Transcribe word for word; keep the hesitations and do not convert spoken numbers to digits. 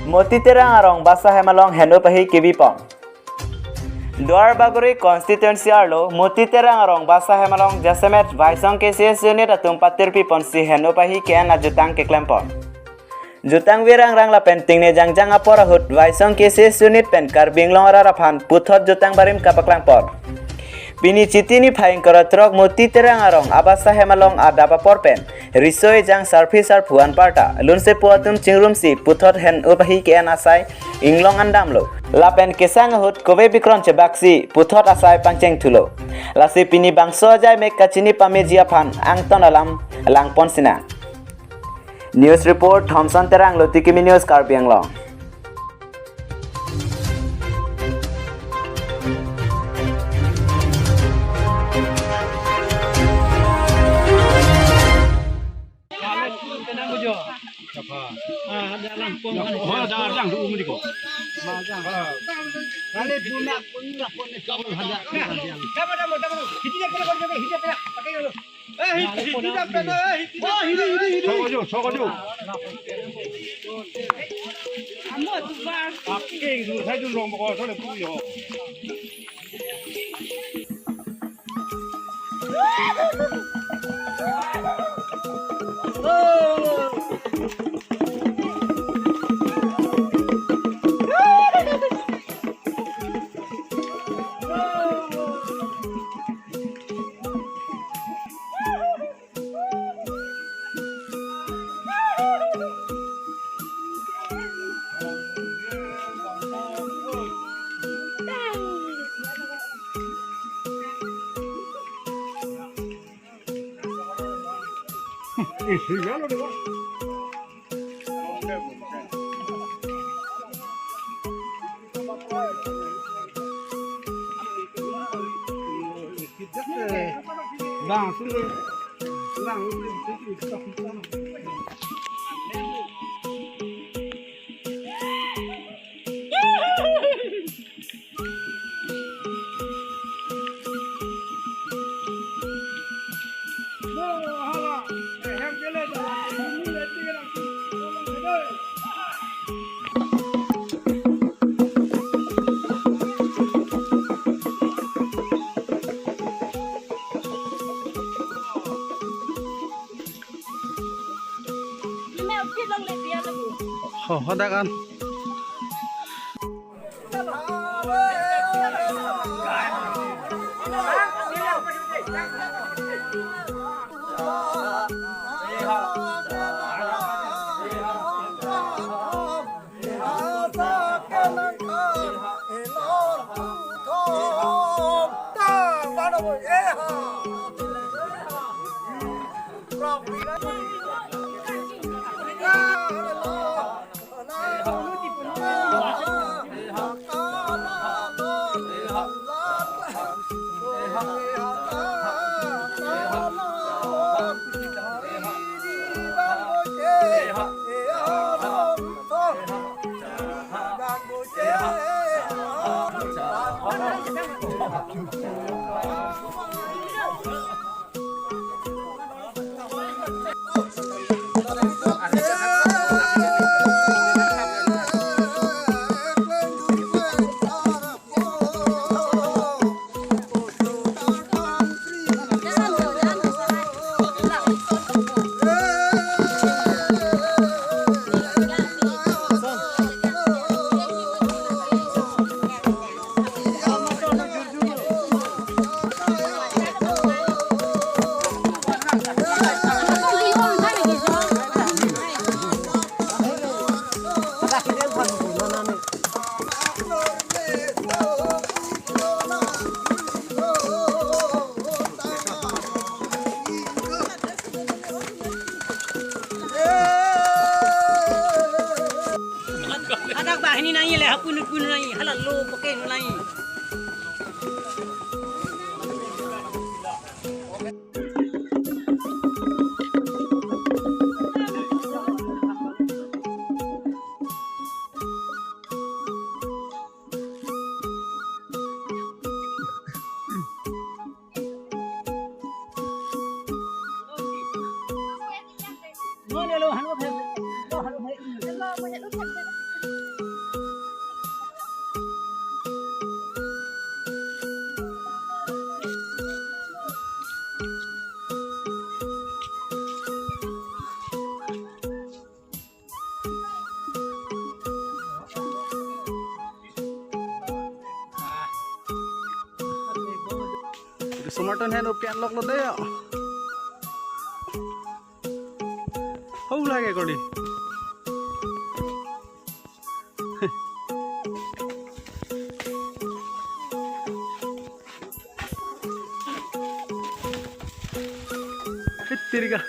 Moti Terang arong basa hem along hen-up ahi kebipon. Duar Bagori constituency arlo Moti Terang arong basa hem along jasemet Vaisong K C S unit atum patirpiponsi hen-up ahi ke-en ajutang keklempon. Jutang virangrang lapen tingne jangjang apor ahut Vaisong K C S unit pen Karbi Anglong arat aphan puthot jutang barim kapaklangpon. Pini Chiti niphai ingkoi ra throk Moti Terang arong abasa hem along adap apor pen riso ejang sarpi sarpo anparta lunsepo atum chingrumsi puthot hen-up ahi ke-en asai inglong an damlo. Lapen kesang ahut kove bikron chebaksi puthot asai pangchengthulo. Lasi pini bangso ajai mek kachini pameji aphan angton alam langpon sinang. News report, Thomson Terang, Luti Kimi News, Karbi Anglong. Ho, hadak an. Hadak banghini nangji le, hapun pun nangji, hala lo pakai nangji. Somarton ahin pen lok lo de. Hau lake kori. Tirga.